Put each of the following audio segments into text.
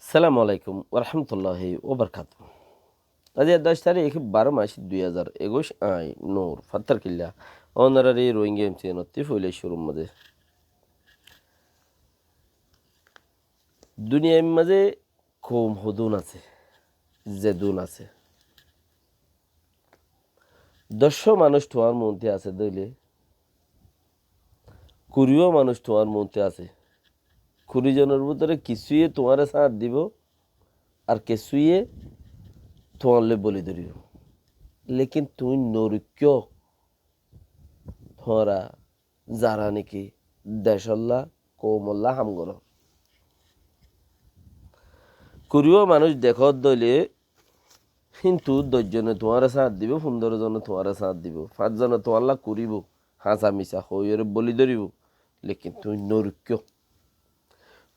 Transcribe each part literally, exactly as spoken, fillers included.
Assalamu alaikum warahmatulláhi wabarakátuhu. Aijja doc tarík, baró mac, dui házar ekuic, añí Nur Fattarkilla. Ónorar Rohingya M C N ottú foila cúrur mazé, duniyair mazé koum hodún asé, zedún asé. Doccwá manúic tuáñr muúntu asé dóile, kuriyó manúic tuáñr muúntu asé. Kuri zonor bútore kissúye tuáñre sáñt dibou, ar kissúye tuáñlloi boli dóribo. Lekin tuñí noruikkó, tuáñra zará niki decólla, koumolla ham gorór. Kuriyó manúic dekót dóile, kintu doc zone tuáñre sáñt dibou, fundoro zone tuáñre sáñt dibou, fañs zone tuáñlla kuribou, háñsa misa hoiyóre boli dóribo, lekin tuñí noruikkó.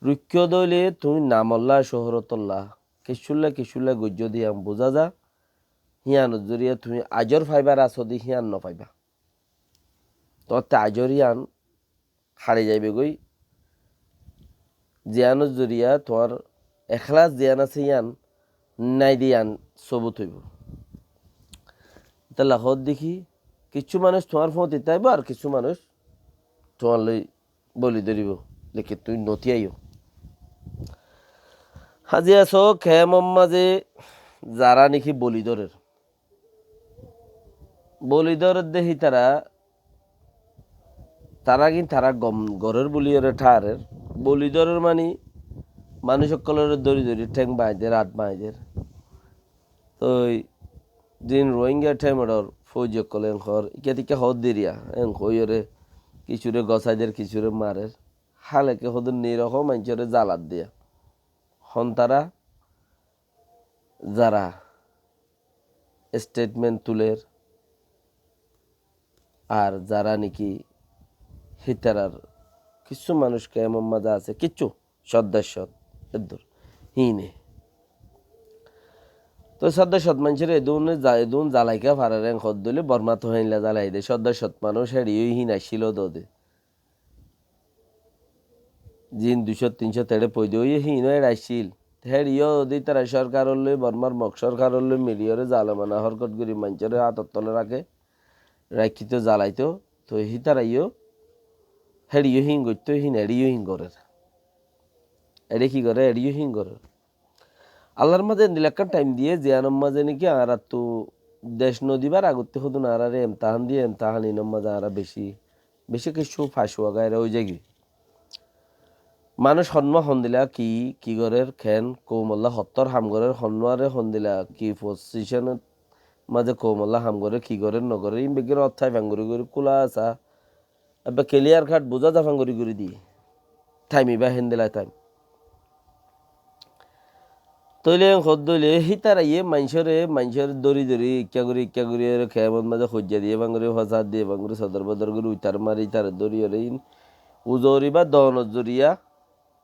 Ruikkó dóile tuñí namolla, cóhorotolla, kissúlla kissúlla goijjó de yían buzá za, híanor zoriya tuñí ajor faibar asó de hían nofaibá. Tuáñtte ajor yían hári zaibogói, ziyánor zoriya tuáñr ekhlas ziyán asé yían nái de yían sobut óibo. Ítalla hoódde ki, kissú manúic tuáñr fúañti táibo ar kissú manúic tuáñlloi boli dóribo, lekin tuñí notíyaiyó. Haziya só kemor mazé zará niki boli dórer, boli dórer de hítara, tará gin tará gom gorér buliyóre thárer. Boli dórer mani manúic ókkolóre dóri dóri théng bañider, át bañider. Toi zin Rohingya thémedor fóuji ókkole en hoór, ikká tikká hoór diriya, en hoiyóre kissúre gosaider, kissúre marer. Háleke hodún nirokó maincóre zalat diya. Hon tará zará statement tuler, ar zará niki hítarar kissú manúic kemor mazé asé, kissú cót doc cót eddur híine. Toi cót doc cót maincóre edún za-, edún zalai ká farer en hoódde óile Bormat héinla zalai de, cót doc cót manúic héçiyó híin accíl dóde. Zin dui cót tin cót eçé foida óiye híin ó eçé accíl. Héçiyó de ítara córkaror loi, Bormar Mog córkaror loi miliyóre zalemana hórkot gorí maincóre átor tole raké, raikkíto zalaito, toi hítaraiyó héçiyó híin goitto, híin eçiyó híin gorér. Eçé ki goré? Eçiyó híin gorér. Allar mazé endilla ekkán thaim diyé, ziyánor mazé niki añárattu dec nodibar agottí hodún añárare emtahán diyé, emtahán inor mazé añára beci, beci kissú facuwa gaira ói zaigói. Manúic honnúa hondilla ki, ki gorér, ken, koumolla hottór ham gorér, honnúare hondilla ki posíconor mazé koumolla ham gorér, ki gorér, nogorér, in beggín otthái fang gorí gorí kúlasa ebbe keliyar kat buzá za fang gorí gorí diyé. Thaim ibá héndilla thaim. Tóile en hoódde óile hítaraiyé maincóre, maincóre dóri dóri, ikká gorí, ikká gorí, ore kemor mazé hoijja diyé fang gorí, fasad diyé fang gorí, sodor bodor gorí, uitar mari, ítare dóri ore in uzor ibá donor zoriya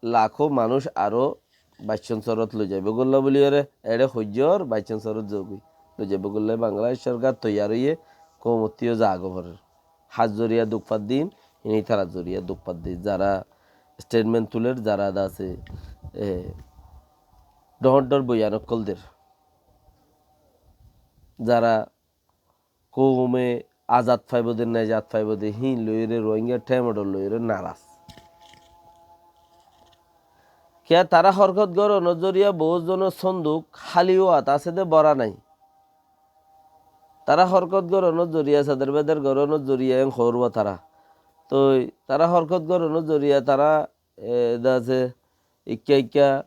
lakó manúic aró baicon sorot loi zaibo golla buliyóre, eçé hoijjór baicon sorot zogói. Loi zaibo golla Bangladec sorkar toiyar óiye, koumottú yó zagói forer. Hár zoriya duk fadde in, híin ítarar zoriya duk fadde. Zará statement tuler, zará de asé, e, dhoóñr dhoóñr boyan ókkol der. Zará koume azad faibo de, nejat faibo de, híin loiyóre Rohingya thémedor loiyóre naraz. Kiyá tará hórkot gorónor zoriya bout zonor sónduk háli óat asé de, bóra nái. Tará hórkot gorónor zoriya, seder beder gorónor zoriya en hoór tará. Toi tará hórkot gorónor zoriya tará e, de asé, ikká ikká,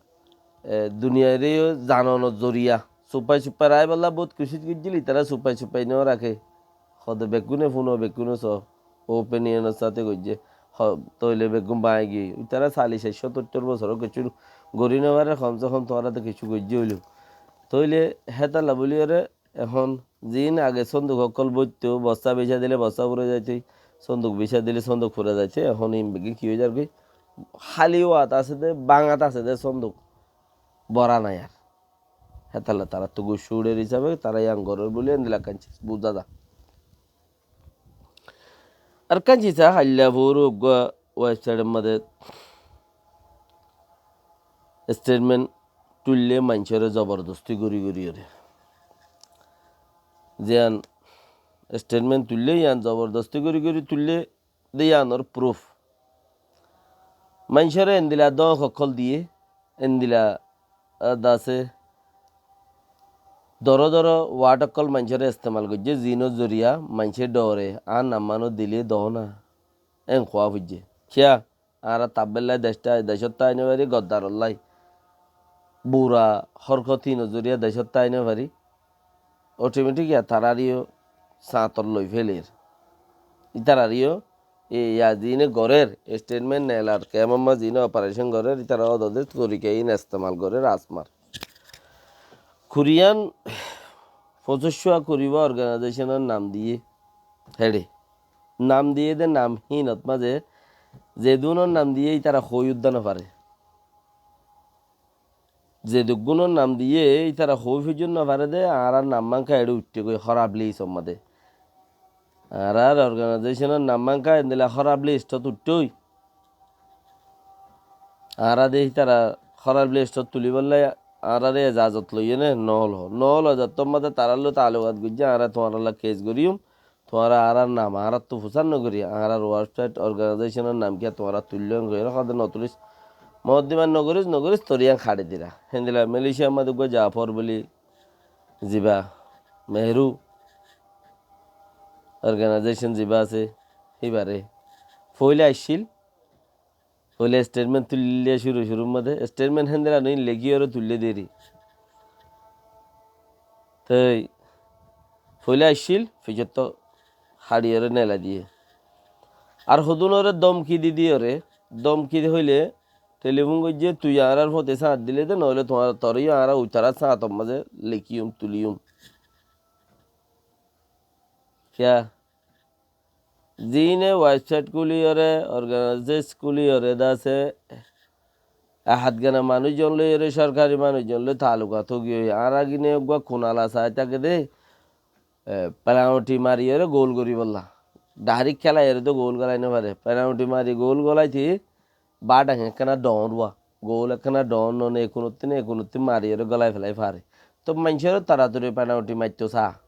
e, duniyairé yó zanonor zoriya. Sufai sufai raibálla bout kucíc goijjíl, ítara sufai sufai no raké. Hode beggúne fúno, beggúne só, opinionor sáte goijjé. Ho-, tóile beggún báñgi giyói. Ítara salic cót sóttor bosór kessú gorí no faré, komse kom tuáñrattú kessú goijjé óilou. Tóile hétalla buliyóre Ehón ziín age sónduk ókkol boittó, bostá bica dile bostá fura zaitó, sónduk bica dile sónduk fura zaitó, ehón iín beggín ki ói zargói? Háli óat asé dé, báñgat asé dé sónduk, bóra nái ar. Hétalla taráttu guccú uçér hísabe tará yián gorér bóli endilla ekkán ciz buzá za. Ar ekkán ciz, hailla fóru uggúa websaitor mazé statement tuillé maincóre zobordostí gorí goríyoré. Ziyán statement tuillé, yían zobordostí gorí gorí tuillé de yíanor proof. Maincóre endila dóñk ókkol diyé, endila, ah, dase doro doro word ókkol maincóre estemal goijjé, ziínor zoriya maincé dhoore, añár nam mano dilé dóna. Eén kuá foijjé. Kiyá? Añára tabbélla decót tái, decót tái no fari, goddarollái. Bura hórkot hínor zoriya decót tái no fari. Otometik yá tarareyó sañtor loi féler. Ítarareyó, e, yá ziíne gorér, statement nelar, kemor mazé ziíne operation gorér, ítara ódode torika iín estemal gorér, asmar. Kuriyan foñsíccúa kuribá organizationor nam diyé, héçe. Nam diyé de nam hínot mazé, zedúnor nam diyé ítara hoói uddá no fare. Zeduggúnor nam diyé ítara hoói foijjón no fare de, añárar nam mánka eçé uiththé goi hóraf listor mazé. Añárar organizationor nam mánka endila hóraf listot uiththé goi. Añára de ítara hóraf listot tulibálla añáráre ezazot loiyé né, noólo. Noólo ezazot mazé tarár loi taalukat goijjé, añára tuáñrálla kes goríyum, tuáñra añárar nam añáráttu fusár nogorí, añárar website organizationor nam kiyá tuáñra tuilló, en gorí hoóde notulis. Mokoddima nogoris, nogoris, tor yían haçi dila. Héndila Malaysiar mazé uggúa Jafor buli ziba, Mehru organization ziba asé, híbare. Foóila aiccíl, foóila statement tuillé cúru cúrur mazé, statement héndila noói, lekíyoré tuillé deri. Toi foóila aiccíl, ficottú haçiyoré nela diyé. Ar hodúnoré domki di diyoré, domki hoilé telifón goijjé, tui añárar fóti sáñt dilé de, noóile tuáñra, toré yó añára uitarár sáñtor mazé lekíyum, tulíyum. Kiyá? Ziíne website kúliyoré, organization kúliyoré de asé, ehátgana manúic zon loiyóre, sorkari manúic zon loi taalukat ói giyói. Añára gíne uggúa kunala sai táke de, e, penalty mariyoré gól goríbolla. Dhairek kélaiyóre to gól gólai no fare. Penalty mari gól gólaite bad ekkán ekkán dhoóñr uwá. Gól ekkán ekkán dhoóñr noó, e kunuttú né, e kunuttú mariyoré gólai felai fare. Toi maincóre toratori penalty maitto sa.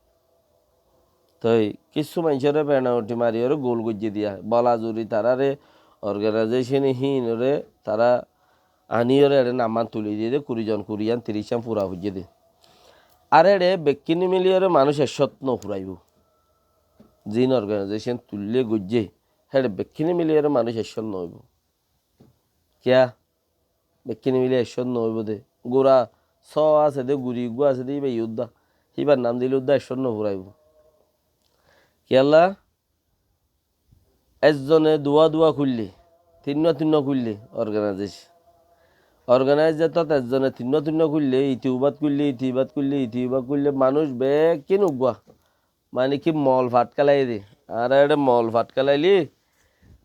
Toi kissú maincóre penalty mariyoré gól goijjé diya. Bola zuri taráre organization e híinoré tará aniyoré eçé namán tuli diyé de, kuri zon, kuri yían, tiríc yían fura foijjé de. Ar eçé bekkíni miliyoré manúic ekcót no furaibo. Ziín organization tuillé goijjé, héçe bekkíni miliyoré manúic ekcót no óibo. Kiyá? Bekkíni mili ekcót no óibo de. Gura só asé de, guri uggúa asé de, íba yó uddá. Híbar nam dile uddá ekcót no furaibo. Kiyólla? Ezzone duwá duwá kúille, tinnúa tinnúa kúille, organization. Organization ot ezzone tinnúa tinnúa kúille, iti ubát kúille, iti ibát kúille, iti ibát kúille, manúic bekkín uggúa. Mani ki mool fat kélaiyé de. Añára eçé mool fat kélailé,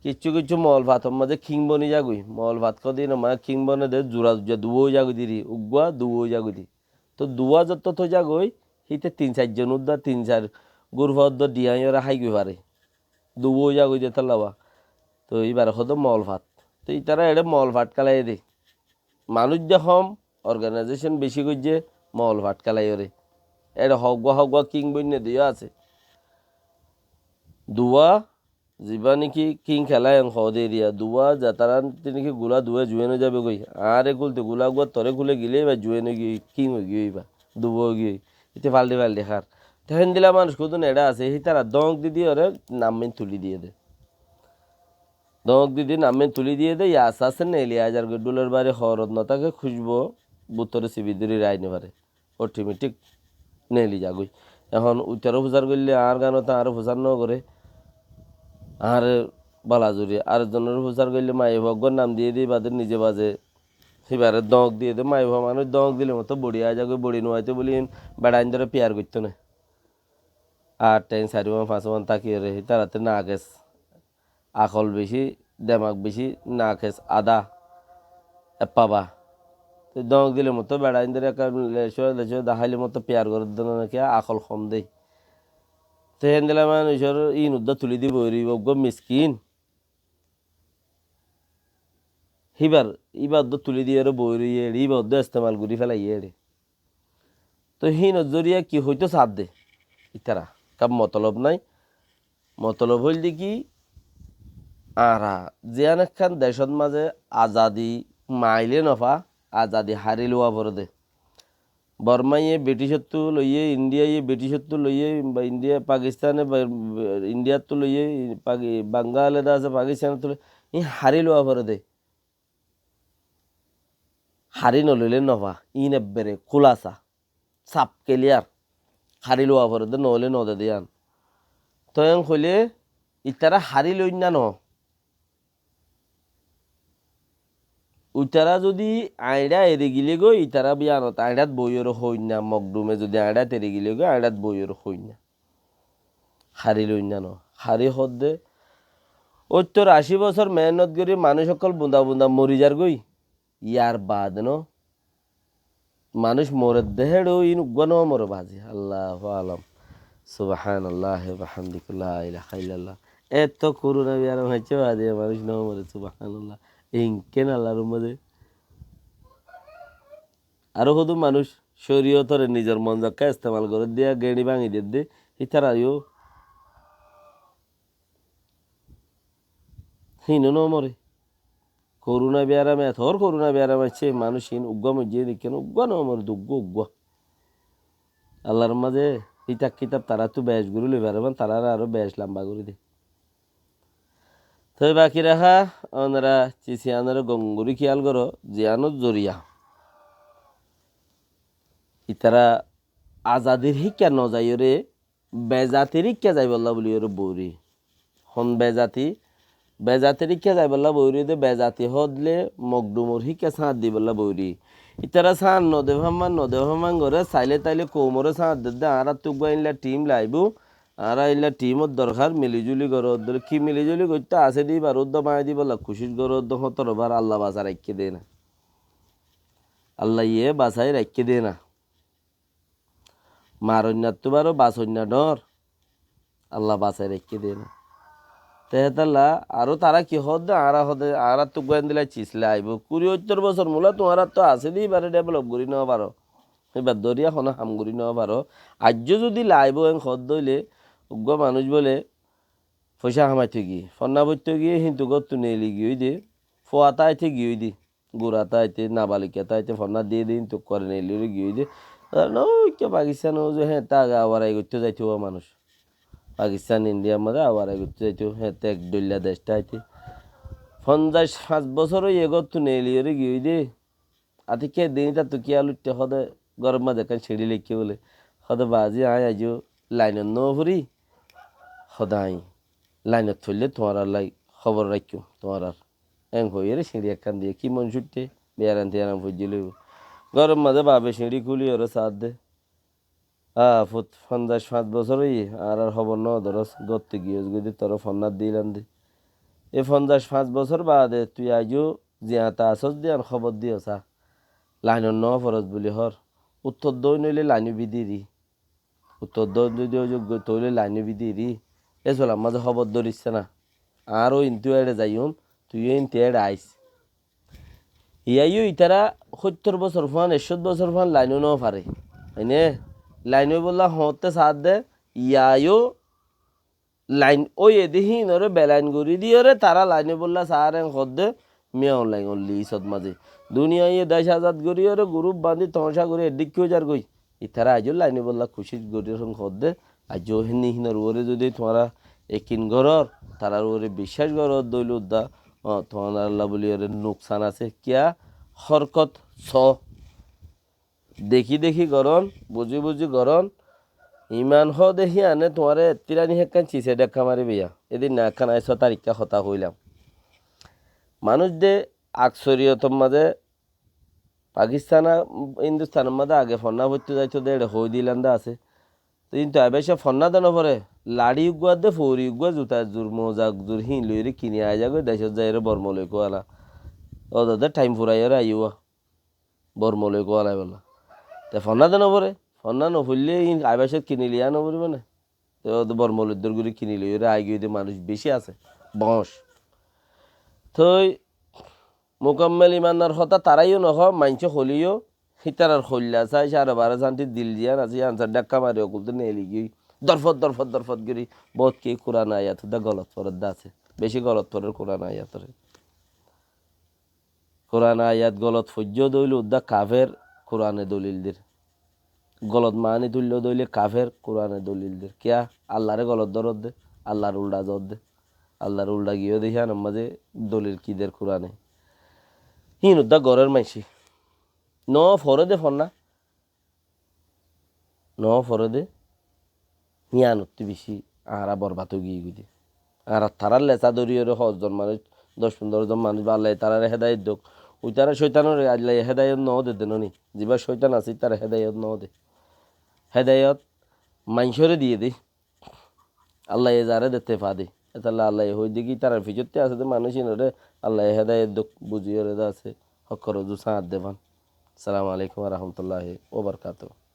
kiccú kiccú mool fator mazé king boni zagói. Mool fat hoóde ine mani king bone de, zura zura duwá ói zagói diri, uggúa duwá ói zagói di. Toi duwá zottó toi zagói, híte tin sair zon uddá, tin sair gurfa uddá diyañi ore hái goi fare. Duwá ói zagói de tolla ba. Toi íbare hoóde mool fat. Toi ítara eçé mool fat kélaiyé de. Manúic de hom, organization beci goijjé, mool fat kélaiyóre. Eçé hoggúa hoggúa king boinne de yó asé. Duwá, zibá niki king kélaiyé hoóde eriya, duwá zetará niki gula duwá juwen ói zabe goi. Añáre kúlte gula uggúa toré kúle gilé íba juwen ói giyói, king ói giyói íba, duwá ói giyói. Íte faldi faldi hár. Te héndila manúic hodún eçé asé, hítara dóñk di diyóre nam min tuli diyé de. Dóñk di di nam min tuli diyé de, yá asté asté neeli aizar goi, dhulor bari hoorot no táke, kúcbu bútore sibi dóri rai no fare. Otometik neeli zagói. Ehón uitaró fusár goille añár ganot añáre fusár no goré. Añáre bala zuri. Ar ekzonoré fusár goille maiyafua uggúar nam diyé de, bade nize baze híbare dóñk diyé de, maiyafua manúic dóñk dile motó bori aizagói, bori no aité buli beçaindóre piyar goittó né. Ar théng sair wan, fañs wan tákiyóre, hítarattú nakes. Akol beci, demak beci, nakes adá, eppaba. Te dóñk dile motó beçaindóre ekka lecó lecó deháile motó piyar gorédde no né kiyá, akol hom de. Te héndila manúicor íin uddá tuli dibo, eri uggúa miskin. híbar, íba uddúa tulí diyóre boói roiyé éçe, íba uddúa estemal gorí félaiyé éçe. Toi híinor zoriya ki hoitó saádde? Ítara kám motolob nái. Motolob óilde ki, añára ziyán ekkán decót mazé azadi mailé nofá, azadi hári luwa foré dé. Bormáye Briticóttu loiyé, Indiaye Briticóttu loiyé, ba India, Pakistane ba, Indiattú loiyé, Paki-, Bangale de asé Pakistanottú loiyé, iín hári luwa foré dé. Hári noloilé nofá, iín ebbere kúlasa, saf keliyar. Hári luwa foré dé, noóile node dé yían. Toi en hoilé, ítara hári loinna noó. Uitará zodi añçá eri gilé goi, itará biyanot añçát boiyóre hoóinna, mokdhume zodi añçát eri gilé goi, añçát boiyóre hoóinna. Hári loinna noó. Hári hoódde, óittor ací bosór meénnot gorí manúic ókkol bunda bunda mori zargói. Yar baade noó. Manúic moredde héçe iín uggúa nómore bazi. Allahu alam. Subhanallah wa bihamdihi, la ilaha illallah. Etó koruna biyaram aiccé baade manúic nómore, subhanallah. Inkén Allar ummode. Aró hodún manúic córiyotore nizor mon zokká estemal gorédde, geñi báñgi dedde, hítara yó híno nómore. Koruna biyaram, etór koruna biyaram aiccé, manúic iín uggúa moijjé, iín ikkán uggúa nómore, duggúa uggúa. Allar mazé hísab kitab taráttu bec gorí loi faribán, taráre aró bec lamba gorí de. Toi baki raká, onora cis iánore gom gorí kiyal goró, ziyánor zoriya itará azadir híkka nozaiyóre, bezatir íkka zaibolla buliyóre boóri. Hon bezati? Bezatir íkka zaibolla boóri de, bezati hoódle mokdhumor híkka sáñt dibolla boóri. Itará sáñt node fámman, node fámman goré, sailé tailé koumoré sáñt dedde, añáráttu uggúa éilla thim laibóu, añára éilla thimor dorhar, milizuli goródde, ki milizuli goittó asé de íbar uddúa báñgi dibolla kucíc goródde, hótoro bar Alla basai raikké de na. Allaye basai raikké de na. Maroinnattú baró basoinna dhoóñr. Alla basai raikké de na. Te hétolla aró tará ki hoódde, añára hoóde, añáráttu uggúa endilla cis laibóu. Kuri óittor bosór mula tuáñráttu asé de íbaré dhevelop gorí nofaró. Íbar dóriya honó ham gorí nofaró. Aijjó zodi laibóu en hoódde óile, uggúa manúic bóle foicá hamaitó giyé, fonná foittó giyé, híntu góttu neeli giyói de, fua táaite giyói de. Gura táaite, nabaliga táaite fonná diyé de, híntu kore neeli óre giyói de. Ar no, ikká Pakistan ó ze, héñtte age awarai goittó zaitó uwá manúic. Pakistan, Indiyar mazé awarai goittó zaitó, héñtte ek dhoilla dec táaite. Fonzaic fañs bosór óiye góttu neeli óre giyói de. Atikká din ítattu kiyá luitte hoóde góror mazé ekkán siñçí laikké bóle. Hoóde bazi aññí aijjó lainot no fori. Hoóde aññí lainot foillé tuáñrallá hóbor raikkúm, tuáñrar. Eén hoiyóre siñçí ekkán diyé, ki mon cúitte, biyaram tiyaram foijjé loibóu. Góror mazé bafe siñçí kúliyóre saádde. Á fut, fonzaic fañs bosór óiye, añárar hóbor no dóros, góttu giyós goi de, toré fonná dilam de. E fonzaic fañs bosór baade tui aijjó ziañta asós de yián hóbor diyós á. Lainot no foros buli hoór. Uttor dóin óile lain ubi diri. Uttor dóin zodi ói zagói tóile lain ubi diri. E sular mazé hóbor dóris ná. Añára ó intú éçe zaiyum, tui ó intú éçe aís. Iyá yó itará hóittor bosór fúañ, ekcót bosór fúañ lain ó no fare. Óine? Lain óibolla hoóñtte saádde, iyá yó lain óiye de híinoré belain gorí diyóre tará lain óibolla saár en hoódde, miyá online onli isot mazé. Duniyaye dec azad goríyoré gurúp bañdí toóñca gorí eddhíkka ói zargói. Itará aijjó lain óibolla kucíc goríyoré hoódde, aijjó híni hínor uore zodi tuáñra ekin gorór, tarár uore biccác gorór, dóile udda, ó, tuáñrallá buliyóre nuksan asé. Kiyá? Hórkot soó. Dekí dekí gorón, buzí buzí gorón. Iman hoóde híane tuáñre ettírani hékkan cise dhekka mari biyá. Edin na ekkán aisó tarikká hotá hoilam. Manúic de aksoriyotor mazé Pakistan a Hindustanor mazé age fonná foittó zaitó de éçe hoói dilan de asé. Kintu aibácca fonná de no fore, laçí uggúa de, fouri uggúa, zuta zur, moza zur híin loiyóre kini aizagói, decót zaiyóre bormo loi kúala. Ódode thaim furaiyóre aiyúa. Bormo loi kúalai bolla. Te fonná de no fore, fonná no foillé ín aibácot kini liya no foribó né? Te óde bormo loi dór gorí kini loiyóre aigiyói de manúic bicí asé. Boóñc. Toi Mukammel imandar hotá tará yó nohó, maincé hoilé yó, hítarar hoilla sai, sare baró santi dil ziyán asé, yían sai dhakka mari okultú neeli giyói. Dorfot, dorfot, dorfot gorí, bout ki Kuran ayat uddá golot foredde asé. Beci golot forer Kuran ayat ore. Kuran ayat golot foijjó de óile uddá kafer, Kurane dolil der. Golot maáni tuilló de óile kafer, Kurane dolil der. Kiyá? Allaré golot dórodde, Allar uldha zodde. Allar uldha giyó de híyanor mazé dolil ki der Kurane. Híin uddá gorér maincé. Noó foré de fonná. Noó foré de. Híyanottú beci añára borbad ói giyói de. Añára tarár lesá dóriyoré hozzon manúic, doc fundoro zon manúic ba Allaye taráre hédayot douk. Uitará cóitanore Allaye hédayot noó de de noni. Zibá cóitan asé, ítare hédayot noó de. Hédayot maincóre diyé de. Allaye zaré dette fa de. Étalla Allaye hoói de ki, ítarar fiçottí asé de manúic, ínoré Allaye hédayot douk, buziyóre de asé hókkor uzu sáñt de fán. Assalamu alaikum wa rahmatullahi wa barakatuhu.